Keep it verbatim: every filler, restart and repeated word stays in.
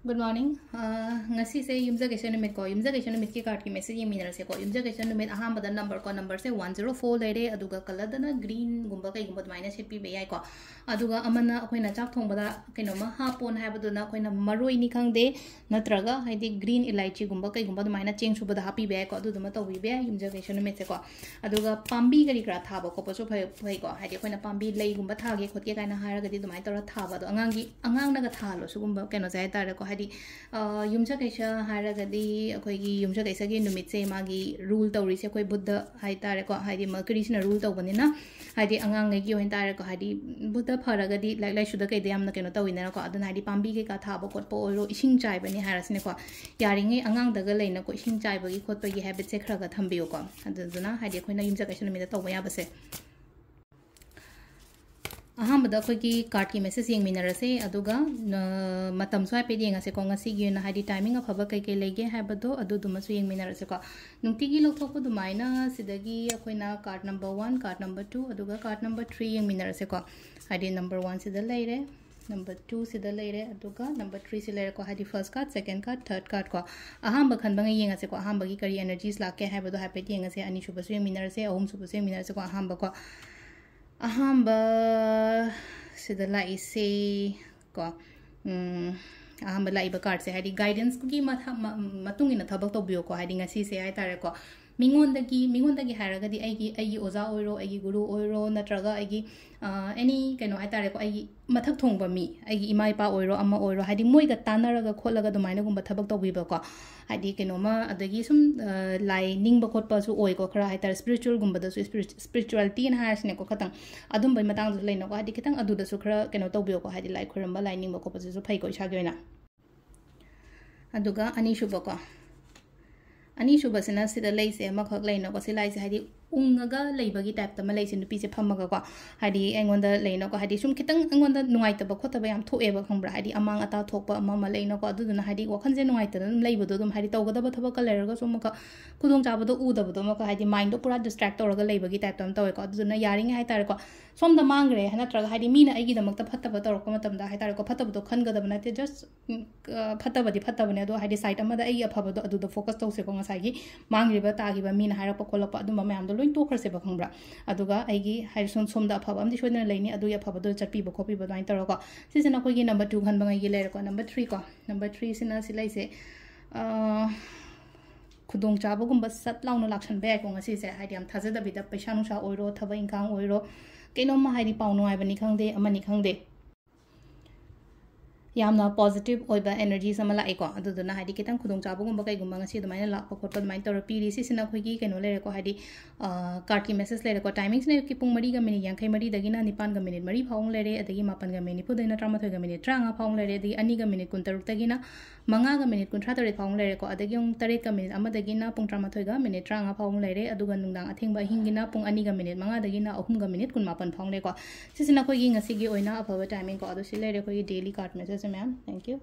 Good morning. ꯑ, ꯉꯁꯤꯁꯦ ꯌꯨꯝꯖꯀꯩꯁ ꯅꯨꯃꯤꯠꯀꯣ, ꯌꯨꯝꯖꯀꯩꯁ ꯅꯨꯃꯤꯠꯀꯤ cardꯀꯤ message ꯌꯦꯡꯃꯤꯟꯅꯔꯁꯦꯀꯣ. ꯌꯨꯝꯖꯀꯩꯁ ꯅꯨꯃꯤꯠ ꯑꯍꯥꯟꯕꯗ number ꯀꯣ, numberꯁꯦ one zero four ꯂꯩꯔꯦ, ꯑꯗꯨꯒ colourꯗꯅ greenꯒꯨꯝꯕ ꯀꯩꯒꯨꯝꯕ ꯑꯗꯨꯃꯥꯏꯅ ꯁꯦꯠꯄꯤꯕ ꯌꯥꯏꯀꯣ. ꯑꯗꯨꯒ ꯑꯃꯅ ꯑꯩꯈꯣꯏꯅ ꯆꯥꯛ ꯊꯣꯡꯕꯗ ꯀꯩꯅꯣꯝꯃ ꯍꯥꯞꯄꯣꯅ ꯍꯥꯏꯕꯗꯨꯅ ꯑꯩꯈꯣꯏꯅ ꯃꯔꯣꯏꯅꯤ ꯈꯪꯗꯦ, ꯅꯠꯇ꯭ꯔꯒ ꯍꯥꯏꯗꯤ green ꯏꯂꯥꯏꯆꯤꯒꯨꯝꯕ ꯀꯩꯒꯨꯝꯕ ꯑꯗꯨꯃꯥꯏꯅ ꯆꯦꯡ ꯁꯨꯕꯗ ꯍꯥꯞꯄꯤꯕ ꯌꯥꯏꯀꯣ, ꯑꯗꯨꯗꯨꯃ ꯇꯧꯕꯤꯕ ꯌꯥꯏ ꯌꯨꯝꯖꯀꯩꯁ ꯅꯨꯃꯤꯠꯁꯦꯀꯣ. ꯑꯗꯨꯒ ꯄꯥꯝꯕꯤ ꯀꯔꯤ ꯀꯔꯥ ꯊꯥꯕ ꯈꯣꯠꯄꯁꯨ ꯐꯩ, ꯐꯩꯀꯣ. ꯍꯥꯏꯗꯤ ꯑꯩꯈꯣꯏꯅ ꯄꯥꯝꯕꯤ ꯂꯩꯒꯨꯝꯕ ꯊꯥꯒꯦ ꯈꯣꯠꯀꯦ ꯀꯥꯏꯅ ꯍꯥꯏꯔꯒꯗꯤ ꯑꯗꯨꯃꯥꯏꯅ ꯇꯧꯔ ꯊꯥꯕ, ꯑꯗꯣ ꯑꯉꯥꯡꯒꯤ, ꯑꯉꯥꯡꯅꯒ ꯊꯥꯍꯜꯂꯣ ꯁꯤꯒꯨꯝꯕ ꯀꯩꯅꯣꯁꯦ ꯍꯥꯏꯇꯥꯔꯦꯀꯣ. ꯍꯥꯏꯗꯤ ꯑ, ꯌꯨꯝꯖꯀꯩꯁ ꯍꯥꯏꯔꯒꯗꯤ ꯑꯩꯈꯣꯏꯒꯤ ꯌꯨꯝꯖꯀꯩꯁꯒꯤ ꯅꯨꯃꯤꯠꯁꯦ ꯃꯥꯒꯤ rule ꯇꯧꯔꯤꯁꯦ ꯑꯩꯈꯣꯏ ꯕꯨꯙ ꯍꯥꯏꯇꯥꯔꯦꯀꯣ. ꯍꯥꯏꯗꯤ Mercuryꯁꯤꯅ rule ꯇꯧꯕꯅꯤꯅ, ꯍꯥꯏꯗꯤ ꯑꯉꯥꯡꯉꯩꯒꯤ ꯑꯣꯏꯅ ꯇꯥꯔꯦꯀꯣ. ꯍꯥꯏꯗꯤ ꯕꯨꯙ ꯐꯔꯒꯗꯤ ꯂꯥꯏꯔꯤꯛ ꯂꯥꯏꯁꯨꯗ ꯀꯩꯗ ꯌꯥꯝꯅ ꯀꯩꯅꯣ ꯇꯧꯋꯤꯗꯅꯀꯣ. ꯑꯗꯨꯅ ꯍꯥꯏꯗꯤ ꯄꯥꯝꯕꯤ ꯀꯩꯀꯥ ꯊꯥꯕ ꯈꯣꯠꯄ ꯑꯣꯏꯔꯣ, ꯏꯁꯤꯡ ꯆꯥꯏꯕꯅꯤ ꯍꯥꯏꯔꯁꯤꯅꯦꯀꯣ, ꯌꯥꯔꯤꯉꯩ ꯑꯉꯥꯡꯗꯒ ꯂꯩꯅꯀꯣ ꯏꯁꯤꯡ ꯆꯥꯏꯕꯒꯤ ꯈꯣꯠꯄꯒꯤ habitꯁꯦ ꯈꯔ ꯈꯔ ꯊꯝꯕꯤꯌꯨꯀꯣ. ꯑꯗꯨꯗꯨꯅ ꯍꯥꯏꯗꯤ ꯑꯩꯈꯣꯏꯅ ꯌꯨꯝꯖꯀꯩꯁ ꯅꯨꯃꯤꯠꯇ ꯇꯧꯕ ꯌꯥꯕꯁꯦ. ꯑꯍꯥꯟꯕꯗ ꯑꯩꯈꯣꯏꯒꯤ cardꯀꯤ message ꯌꯦꯡꯃꯤꯟꯅꯔꯁꯦ, ꯑꯗꯨꯒ, ꯑ, ꯃꯇꯝꯁꯨ ꯍꯥꯏꯐꯦꯠ ꯌꯦꯡꯉꯁꯦꯀꯣ. ꯉꯁꯤꯒꯤ ꯑꯣꯏꯅ ꯍꯥꯏꯗꯤ timing ꯑꯐꯕ ꯀꯩꯀꯩ ꯂꯩꯒꯦ ꯍꯥꯏꯕꯗꯣ ꯑꯗꯨꯗꯨꯃꯁꯨ ꯌꯦꯡꯃꯤꯟꯅꯔꯁꯦꯀꯣ. ꯅꯨꯡꯇꯤꯒꯤ ꯂꯧꯊꯣꯛꯄ ꯑꯗꯨꯃꯥꯏꯅ ꯁꯤꯗꯒꯤ ꯑꯩꯈꯣꯏꯅ card number one, card number two, ꯑꯗꯨꯒ card number three ꯌꯦꯡꯃꯤꯟꯅꯔꯁꯦꯀꯣ. ꯍꯥꯏꯗꯤ number oneꯁꯤꯗ ꯂꯩꯔꯦ, number twoꯁꯤꯗ ꯂꯩꯔꯦ, ꯑꯗꯨꯒ number threeꯁꯤ ꯂꯩꯔꯦꯀꯣ. ꯍꯥꯏꯗꯤ first card, second card, third card ꯀꯣ. ꯑꯍꯥꯟꯕ ꯈꯟꯕꯉꯩ ꯌꯦꯡꯉꯁꯦꯀꯣ. ꯑꯍꯥꯟꯕꯒꯤ ꯀꯔꯤ energies ꯂꯥꯛꯀꯦ ꯍꯥꯏꯕꯗꯣ ꯍꯥꯏꯐꯦꯠ ꯌꯦꯡꯉꯁꯦ. ꯑꯅꯤꯁꯨꯕꯁꯨ ꯌꯦꯡꯃꯤꯟꯅꯔꯁꯦ, ꯑꯍꯨꯝꯁꯨꯕꯁꯨ ꯌꯦꯡꯃꯤꯟꯅꯔꯁꯦꯀꯣ. ꯑꯍꯥꯟꯕꯀꯣ, ꯑꯍꯥꯟꯕ ꯁꯤꯗ ꯂꯥꯛꯏꯁꯦ ꯀꯣ, ꯎꯝ, ꯑꯍꯥꯟꯕ ꯂꯥꯛꯏꯕ cardꯁꯦ ꯍꯥꯏꯗꯤ guidanceꯀꯤ ꯃꯊ-, ꯃ-, ꯃꯇꯨꯡ ꯏꯟꯅ ꯊꯕꯛ ꯇꯧꯕꯤꯌꯣꯀꯣ. ꯍꯥꯏꯗꯤ ꯉꯁꯤꯁꯦ ꯍꯥꯏꯇꯥꯔꯦꯀꯣ, ꯃꯤꯉꯣꯟꯗꯒꯤ, ꯃꯤꯉꯣꯟꯗꯒꯤ ꯍꯥꯏꯔꯒꯗꯤ ꯑꯩꯒꯤ, ꯑꯩꯒꯤ ꯑꯣꯖꯥ ꯑꯣꯏꯔꯣ, ꯑꯩꯒꯤ ꯒꯨꯔꯨ ꯑꯣꯏꯔꯣ, ꯅꯠꯇ꯭ꯔꯒ ꯑꯩꯒꯤ, ꯑ, any ꯀꯩꯅꯣ ꯍꯥꯏꯇꯥꯔꯦꯀꯣ, ꯑꯩꯒꯤ ꯃꯊꯛ ꯊꯣꯡꯕ ꯃꯤ, ꯑꯩꯒꯤ ꯏꯃꯥ ꯏꯄꯥ ꯑꯣꯏꯔꯣ, ꯑꯃ ꯑꯣꯏꯔꯣ, ꯍꯥꯏꯗꯤ ꯃꯣꯏꯒ ꯇꯥꯟꯅꯔꯒ ꯈꯣꯠꯂꯒ ꯑꯗꯨꯃꯥꯏꯅꯒꯨꯝꯕ ꯊꯕꯛ ꯇꯧꯕꯤꯕꯀꯣ. ꯍꯥꯏꯗꯤ ꯀꯩꯅꯣꯝꯃ, ꯑꯗꯒꯤ ꯁꯨꯝ, ꯑ, ꯂꯥꯏ ꯅꯤꯡꯕ ꯈꯣꯠꯄꯁꯨ ꯑꯣꯏꯀꯣ, ꯈꯔ ꯍꯥꯏꯇꯥꯔꯦ, spiritualꯒꯨꯝꯕꯗꯁꯨ, spiritualityꯅ ꯍꯥꯏꯔꯁꯤꯅꯦꯀꯣ, ꯈꯇꯪ ꯑꯗꯨꯝꯕꯒꯤ ꯃꯇꯥꯡꯗꯁꯨ ꯂꯩꯅꯀꯣ. ꯍꯥꯏꯗꯤ ꯈꯤꯇꯪ ꯑꯗꯨꯗꯁꯨ ꯈꯔ ꯀꯩꯅꯣ ꯇꯧꯕꯤꯌꯣꯀꯣ, ꯍꯥꯏꯗꯤ ꯂꯥꯏ ꯈꯣꯏꯔꯝꯕ, ꯂꯥꯏ ꯅꯤꯡꯕ ꯈꯣꯠꯄꯁꯤꯁꯨ ꯐꯩꯀꯣ ꯏꯁꯥꯒꯤ ꯑꯣꯏꯅ. ꯑꯗꯨꯒ ꯑꯅꯤꯁꯨꯕꯀꯣ, ꯑꯅꯤꯁꯨꯕꯁꯤꯅ ꯁꯤꯗ ꯂꯩꯁꯦ ꯑꯃꯈꯛ ꯂꯩꯅꯀꯣ. ꯁꯤ ꯂꯥꯏꯁꯦ ꯍꯥꯏꯗꯤ ꯎꯪꯉꯒ ꯂꯩꯕꯒꯤ type ꯑꯃ ꯂꯩꯁꯦ, ꯅꯨꯄꯤꯁꯦ ꯐꯝꯃꯒꯀꯣ, ꯍꯥꯏꯗꯤ ꯑꯩꯉꯣꯟꯗ ꯂꯩꯅꯀꯣ, ꯍꯥꯏꯗꯤ ꯁꯨꯝ ꯈꯤꯇꯪ ꯑꯩꯉꯣꯟꯗ ꯅꯨꯡꯉꯥꯏꯇꯕ ꯈꯣꯠꯇꯕ ꯌꯥꯝ ꯊꯣꯛꯑꯦꯕ, ꯈꯪꯕ꯭ꯔꯥ? ꯍꯥꯏꯗꯤ ꯑꯃꯥꯡ ꯑꯇꯥ ꯊꯣꯛꯄ ꯑꯃ ꯑꯃ ꯂꯩꯅꯀꯣ, ꯑꯗꯨꯗꯨꯅ ꯍꯥꯏꯗꯤ ꯋꯥꯈꯜꯁꯦ ꯅꯨꯡꯉꯥꯏꯇꯅ ꯑꯗꯨꯝ ꯂꯩꯕꯗꯣ, ꯑꯗꯨꯝ ꯍꯥꯏꯗꯤ ꯇꯧꯒꯗꯕ ꯊꯕꯛꯀ ꯂꯩꯔꯒꯁꯨ ꯑꯃꯨꯛꯀ ꯈꯨꯗꯣꯡꯆꯥꯕꯗꯣ ꯎꯗꯕꯗꯣ, ꯑꯃꯨꯛꯀ ꯍꯥꯏꯗꯤ mindꯗꯣ ꯄꯨꯔꯥ distract ꯇꯧꯔꯒ ꯂꯩꯕꯒꯤ type ꯑꯃ ꯇꯧꯋꯦꯀꯣ꯫ ꯑꯗꯨꯗꯨꯅ ꯌꯥꯔꯤꯉꯩ ꯍꯥꯏꯇꯥꯔꯦꯀꯣ, ꯁꯣꯝꯗ ꯃꯥꯡꯈ꯭ꯔꯦ ꯅꯠꯇ꯭ꯔꯒ ꯍꯥꯏꯗꯤ ꯃꯤꯅ ꯑꯩꯒꯤꯗꯃꯛꯇ ꯐꯠꯇꯕ ꯇꯧꯔꯛꯄ ꯃꯇꯝꯗ ꯍꯥꯏꯇꯥꯔꯦꯀꯣ, ꯐꯠꯇꯕꯗꯣ ꯈꯟꯒꯗꯕ ꯅꯠꯇꯦ, just ꯎꯝ, ꯑ, ꯐꯠꯇꯕꯗꯤ ꯐꯠꯇꯕꯅꯦ, ꯑꯗꯣ ꯍꯥꯏꯗꯤ side ꯑꯃꯗ ꯑꯩꯒꯤ ꯑꯐꯕꯗꯣ ꯑꯗꯨꯗ focus ꯇꯧꯁꯦꯀꯣ꯫ ꯉꯁꯥꯏꯒꯤ ꯃꯥꯡꯈ꯭ꯔꯤꯕ ꯇꯥꯈꯤꯕ ꯃꯤꯅ ꯍꯥꯏꯔꯛꯄ ꯈꯣꯠꯂꯛꯄ ꯑꯗꯨꯝꯕ ꯃꯌꯥꯝꯗꯣ ꯂꯣꯏ ꯇꯣꯛꯈ꯭ꯔꯁꯦꯕ, ꯈꯪꯕ꯭ꯔꯥ? ꯑꯗꯨꯒ ꯑꯩꯒꯤ ꯍꯥꯏꯗꯤ ꯁꯣꯝ-, ꯁꯣꯝꯗ ꯑꯐꯕ ꯑꯃꯗꯤ ꯁꯣꯏꯗꯅ ꯂꯩꯅꯤ, ꯑꯗꯨꯒꯤ ꯑꯐꯕꯗꯣ ꯆꯠꯄꯤꯕ ꯈꯣꯠꯄꯤꯕ ꯑꯗꯨꯃꯥꯏꯅ ꯇꯧꯔꯒꯀꯣ꯫ ꯁꯤꯁꯤꯅ ꯑꯩꯈꯣꯏꯒꯤ number two ꯈꯟꯕꯉꯩꯒꯤ ꯂꯩꯔꯦꯀꯣ꯫ Number three ꯀꯣ, number threeꯁꯤꯅ ꯁꯤ ꯂꯩꯁꯦ, ꯑ, ꯈꯨꯗꯣꯡꯆꯥꯕꯒꯨꯝꯕ ꯁꯠ ꯂꯥꯎꯅ ꯂꯥꯛꯁꯟꯕ ꯌꯥꯏꯀꯣ ꯉꯁꯤꯁꯦ, ꯍꯥꯏꯗꯤ ꯌꯥꯝ ꯊꯥꯖꯗꯕꯤꯗ ꯄꯩꯁꯥ ꯅꯨꯡꯁꯥ ꯑꯣꯏꯔꯣ, ꯊꯕꯛ ꯏꯪꯈꯥꯡ ꯑꯣꯏꯔꯣ, ꯀꯩꯅꯣꯝꯃ ꯍꯥꯏꯗꯤ ꯄꯥꯎ ꯅꯨꯡꯉꯥꯏꯕꯅꯤ ꯈꯪꯗꯦ, ꯑꯃꯅꯤ ꯈꯪꯗꯦ, ꯌꯥꯝꯅ positive ꯑꯣꯏꯕ energies ꯑꯃ ꯂꯥꯛꯑꯦꯀꯣ꯫ ꯑꯗꯨꯗꯨꯅ ꯍꯥꯏꯗꯤ ꯈꯤꯇꯪ ꯈꯨꯗꯣꯡꯆꯥꯕꯒꯨꯝꯕ ꯀꯩꯒꯨꯝꯕ ꯉꯁꯤ ꯑꯗꯨꯃꯥꯏꯅ ꯂꯥꯛꯄ ꯈꯣꯠꯄ ꯑꯗꯨꯃꯥꯏꯅ ꯇꯧꯔ ꯄꯤꯔꯤ꯫ ꯁꯤꯁꯤꯅ ꯑꯩꯈꯣꯏꯒꯤ ꯀꯩꯅꯣ ꯂꯩꯔꯦꯀꯣ, ꯍꯥꯏꯗꯤ, ꯑ, cardꯀꯤ message ꯂꯩꯔꯦꯀꯣ꯫ Timingꯁꯤꯅ ꯑꯌꯨꯛꯀꯤ ꯄꯨꯡ ꯃꯔꯤꯒ minute ꯌꯥꯡꯈꯩ ꯃꯔꯤꯗꯒꯤꯅ ꯅꯤꯄꯥꯟꯒ minute ꯃꯔꯤ ꯐꯥꯎ ꯑꯃꯨꯛ ꯂꯩꯔꯦ, ꯑꯗꯒꯤ ꯃꯥꯄꯟꯒ minute ꯅꯤꯐꯨꯗꯩꯅ ꯇꯔꯥꯃꯥꯊꯣꯏꯒ minute ꯇꯔꯥꯃꯉꯥ ꯐꯥꯎ ꯑꯃꯨꯛ ꯂꯩꯔꯦ, ꯑꯗꯒꯤ ꯑꯅꯤꯒ minute ꯀꯨꯟꯇꯔꯨꯛꯇꯒꯤꯅ ꯃꯉꯥꯒ minute ꯀꯨꯟꯊ꯭ꯔꯥ ꯇꯔꯦꯠ ꯐꯥꯎ ꯑꯃꯨꯛ ꯂꯩꯔꯦꯀꯣ꯫ ꯑꯗꯒꯤ ꯑꯃꯨꯛ ꯇꯔꯦꯠꯀ minute ꯑꯃꯗꯒꯤꯅ ꯄꯨꯡ ꯇꯔꯥꯃꯥꯊꯣꯏꯒ minute ꯇꯔꯥꯃꯉꯥ ꯐꯥꯎ ꯑꯃꯨꯛ ꯂꯩꯔꯦ, ꯑꯗꯨꯒ ꯅꯨꯡꯗꯥꯡ ꯑꯊꯦꯡꯕ ꯑꯍꯤꯡꯒꯤꯅ ꯄꯨꯡ ꯑꯅꯤꯒ minute ꯃꯉꯥꯗꯒꯤꯅ ꯑꯍꯨꯝꯒ minute ꯀꯨꯟꯃꯥꯄꯟ ꯐꯥꯎ ꯑꯃꯨꯛ ꯂꯩꯀꯣ꯫ ꯁꯤꯁꯤꯅ ꯑꯩꯈꯣꯏꯒꯤ ꯉꯁꯤꯒꯤ ꯑꯣꯏꯅ ꯑꯐꯕ timing ꯀꯣ꯫ ꯑꯗꯣ ꯁꯤ ꯂꯩꯔꯦ ꯑꯩꯈꯣꯏꯒꯤ daily card message ꯃꯌꯥꯝ꯫ Thank you꯫